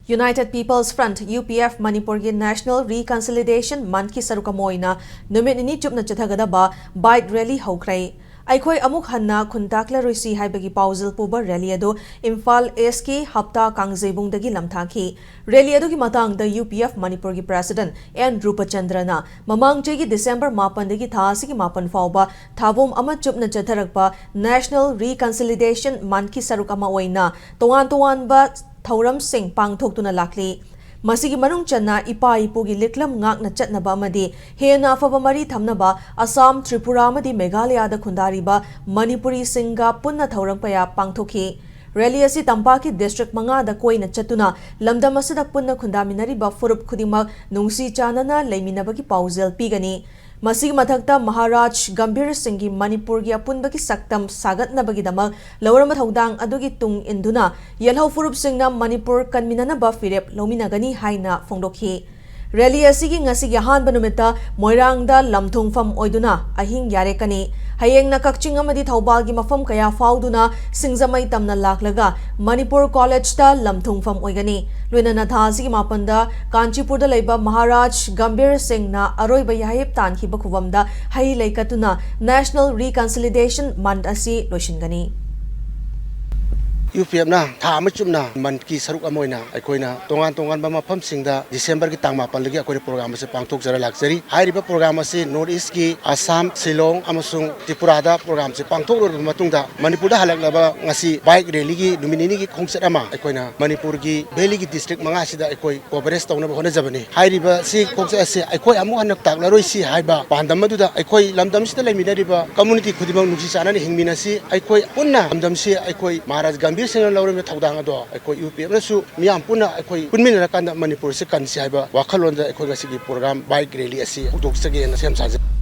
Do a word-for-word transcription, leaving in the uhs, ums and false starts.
United People's Front, U P F, ꯃꯅꯤꯄꯨꯔꯒꯤ National Reconciliation Monthꯀꯤ ꯁꯔꯨꯛ ꯑꯃ ꯑꯣꯏꯅ ꯅꯨꯃꯤꯠ ꯅꯤꯅꯤ ꯆꯨꯞꯅ ꯆꯠꯊꯒꯗꯕ bike rally ꯍꯧꯈ꯭ꯔꯦ꯫ ꯑꯩꯈꯣꯏ ꯑꯃꯨꯛ ꯍꯟꯅ ꯈꯨꯟ ꯇꯥꯛꯂꯔꯣꯏꯁꯤ ꯍꯥꯏꯕꯒꯤ ꯄꯥꯎꯖꯦꯜ ꯄꯨꯕ rally ꯑꯗꯨ ꯏꯝꯐꯥꯜ Eastꯀꯤ ꯍꯞꯇꯥ ꯀꯥꯡꯖꯩꯕꯨꯡꯗꯒꯤ ꯂꯝꯊꯥꯈꯤ꯫ Rally ꯑꯗꯨꯒꯤ ꯃꯇꯥꯡꯗ U P F ꯃꯅꯤꯄꯨꯔꯒꯤ President N ꯔꯨꯄꯆꯟꯗ꯭ꯔꯅ ꯃꯃꯥꯡ ꯆꯍꯤꯒꯤ December ꯃꯥꯄꯟꯗꯒꯤ ꯊꯥ ꯑꯁꯤꯒꯤ ꯃꯥꯄꯟ ꯐꯥꯎꯕ ꯊꯥꯕꯣꯝ ꯑꯃ ꯆꯨꯞꯅ ꯆꯠꯊꯔꯛꯄ National Reconciliation Monthꯀꯤ ꯁꯔꯨꯛ ꯑꯃ ꯑꯣꯏꯅ ꯇꯣꯉꯥꯟ ꯇꯣꯉꯥꯟꯕ ꯊꯧꯔꯝꯁꯤꯡ ꯄꯥꯡꯊꯣꯛꯇꯨꯅ ꯂꯥꯛꯂꯤ꯫ ꯃꯁꯤꯒꯤ ꯃꯅꯨꯡ ꯆꯟꯅ ꯏꯄꯥ ꯏꯄꯨꯒꯤ ꯂꯤꯛꯂꯝ ꯉꯥꯛꯅ ꯆꯠꯅꯕ ꯑꯃꯗꯤ ꯍꯦꯟꯅ ꯑꯐꯕ ꯃꯔꯤ ꯊꯝꯅꯕ ꯑꯁꯥꯝ, ꯇ꯭ꯔꯤꯄꯨꯔꯥ ꯑꯃꯗꯤ ꯃꯦꯘꯥꯂꯌꯥꯗ ꯈꯨꯟꯗꯥꯔꯤꯕ ꯃꯅꯤꯄꯨꯔꯤꯁꯤꯡꯒ ꯄꯨꯟꯅ ꯊꯧꯔꯝ ꯀꯌꯥ ꯄꯥꯡꯊꯣꯛꯈꯤ꯫ Rally ꯑꯁꯤ ꯇꯝꯄꯥꯛꯀꯤ district ꯃꯉꯥꯗ ꯀꯣꯏꯅ ꯆꯠꯇꯨꯅ ꯂꯝꯗꯝ ꯑꯁꯤꯗ ꯄꯨꯟꯅ ꯈꯨꯟꯗꯥꯃꯤꯟꯅꯔꯤꯕ ꯐꯨꯔꯨꯞ ꯈꯨꯗꯤꯡꯃꯛ ꯅꯨꯡꯁꯤ ꯆꯥꯟꯅꯅ ꯂꯩꯃꯤꯟꯅꯕꯒꯤ ꯄꯥꯎꯖꯦꯜ ꯄꯤꯒꯅꯤ꯫ ꯃꯁꯤꯒꯤ ꯃꯊꯛꯇ ꯃꯍꯥꯔꯥꯖ ꯒꯝꯚꯤꯔ ꯁꯤꯡꯒꯤ ꯃꯅꯤꯄꯨꯔꯒꯤ ꯑꯄꯨꯟꯕꯒꯤ ꯁꯛꯇꯝ ꯁꯥꯒꯠꯅꯕꯒꯤꯗꯃꯛ ꯂꯧꯔꯝꯕ ꯊꯧꯗꯥꯡ ꯑꯗꯨꯒꯤ ꯇꯨꯡ ꯏꯟꯗꯨꯅ ꯌꯦꯜꯍꯧ ꯐꯨꯔꯨꯞꯁꯤꯡꯅ ꯃꯅꯤꯄꯨꯔ ꯀꯟꯃꯤꯟꯅꯅꯕ ꯐꯤꯔꯦꯞ ꯂꯧꯃꯤꯟꯅꯒꯅꯤ ꯍꯥꯏꯅ ꯐꯣꯡꯗꯣꯛꯈꯤ꯫ Rally ꯑꯁꯤꯒꯤ ꯉꯁꯤꯒꯤ ꯑꯍꯥꯟꯕ ꯅꯨꯃꯤꯠꯇ ꯃꯣꯏꯔꯥꯡꯗ ꯂꯝꯊꯨꯡꯐꯝ ꯑꯣꯏꯗꯨꯅ ꯑꯍꯤꯡ ꯌꯥꯔꯦꯛꯀꯅꯤ꯫ ꯍꯌꯦꯡꯅ ꯀꯛꯆꯤꯡ ꯑꯃꯗꯤ ꯊꯧꯕꯥꯜꯒꯤ ꯃꯐꯝ ꯀꯌꯥ ꯐꯥꯎꯗꯨꯅ ꯁꯤꯡꯖꯃꯩ ꯇꯝꯅ ꯂꯥꯛꯂꯒ ꯃꯅꯤꯄꯨꯔ ꯀꯣꯂꯦꯖꯇ ꯂꯝꯊꯨꯡꯐꯝ ꯑꯣꯏꯒꯅꯤ꯫ ꯂꯣꯏꯅꯅ ꯊꯥ ꯑꯁꯤꯒꯤ ꯃꯥꯄꯟꯗ ꯀꯥꯟꯆꯤꯄꯨꯔꯗ ꯂꯩꯕ ꯃꯍꯥꯔꯥꯖ ꯒꯝꯚꯤꯔ ꯁꯤꯡꯅ ꯑꯔꯣꯏꯕ ꯌꯥꯍꯦꯞ ꯇꯥꯟꯈꯤꯕ ꯈꯨꯕꯝꯗ ꯍꯩ ꯂꯩ ꯀꯠꯇꯨꯅ National Reconciliation Month ꯑꯁꯤ ꯂꯣꯏꯁꯤꯟꯒꯅꯤ꯫ UPFꯅ ꯊꯥ ꯑꯃ ꯆꯨꯞꯅ monthꯀꯤ ꯁꯔꯨꯛ ꯑꯃ ꯑꯣꯏꯅ ꯑꯩꯈꯣꯏꯅ ꯇꯣꯉꯥꯟ ꯇꯣꯉꯥꯟꯕ ꯃꯐꯝꯁꯤꯡꯗ Decemberꯒꯤ ꯇꯥꯡ ꯃꯥꯄꯟꯗꯒꯤ ꯑꯩꯈꯣꯏꯅ program ꯑꯁꯤ ꯄꯥꯡꯊꯣꯛꯆꯔ ꯂꯥꯛꯆꯔꯤ꯫ ꯍꯥꯏꯔꯤꯕ program ꯑꯁꯤ North Eastꯀꯤ ꯑꯁꯥꯝ, ꯁꯤꯂꯣꯡ ꯑꯃꯁꯨꯡ ꯇ꯭ꯔꯤꯄꯨꯔꯥꯗ programꯁꯤ ꯄꯥꯡꯊꯣꯛꯂꯨꯔꯕ ꯃꯇꯨꯡꯗ ꯃꯅꯤꯄꯨꯔꯗ ꯍꯜꯂꯛꯂꯕ ꯉꯁꯤ bike rallyꯒꯤ ꯅꯨꯃꯤꯠ ꯅꯤꯅꯤꯒꯤ ꯈꯣꯡꯆꯠ ꯑꯃ ꯑꯩꯈꯣꯏꯅ ꯃꯅꯤꯄꯨꯔꯒꯤ valleyꯒꯤ district ꯃꯉꯥꯁꯤꯗ ꯑꯩꯈꯣꯏ coverage ꯇꯧꯅꯕ ꯍꯣꯠꯅꯖꯕꯅꯤ꯫ ꯍꯥꯏꯔꯤꯕ ꯁꯤ ꯈꯣꯡꯆꯠ ꯑꯁꯤ ꯑꯩꯈꯣꯏ ꯑꯃꯨꯛ ꯍꯟꯅ ꯇꯥꯛꯂꯔꯣꯏꯁꯤ ꯍꯥꯏꯕ ꯄꯥꯟꯗꯝ ꯑꯗꯨꯗ ꯑꯩꯈꯣꯏ ꯂꯝꯗꯝꯁꯤꯗ ꯂꯩꯃꯤꯟꯅꯔꯤꯕ community ꯈꯨꯗꯤꯡꯃꯛ ꯅꯨꯡꯁꯤ ꯆꯥꯟꯅꯅ ꯍꯤꯡꯃꯤꯟꯅꯁꯤ꯫ ꯑꯩꯈꯣꯏ ꯄꯨꯟꯅ ꯂꯝꯗꯝꯁꯤ ꯑꯩꯈꯣꯏ ꯃꯍꯥꯔꯥꯖ ꯒꯝꯚꯤꯔ ꯁꯤꯡꯅ ꯂꯧꯔꯤꯕ ꯊꯧꯗꯥꯡ ꯑꯗꯣ ꯑꯩꯈꯣꯏ UPFꯅꯁꯨ ꯃꯤꯌꯥꯝ ꯄꯨꯟꯅ ꯑꯩꯈꯣꯏ ꯄꯨꯟꯃꯤꯟꯅꯔꯀꯥꯟꯗ ꯃꯅꯤꯄꯨꯔꯁꯤ ꯀꯟꯁꯤ ꯍꯥꯏꯕ ꯋꯥꯈꯜꯂꯣꯟꯗ ꯑꯩꯈꯣꯏ ꯉꯁꯤꯒꯤ program bike rally ꯑꯁꯤ ꯍꯧꯗꯣꯛꯆꯒꯦꯅ ꯁꯦꯝ ꯁꯥꯖꯩ꯫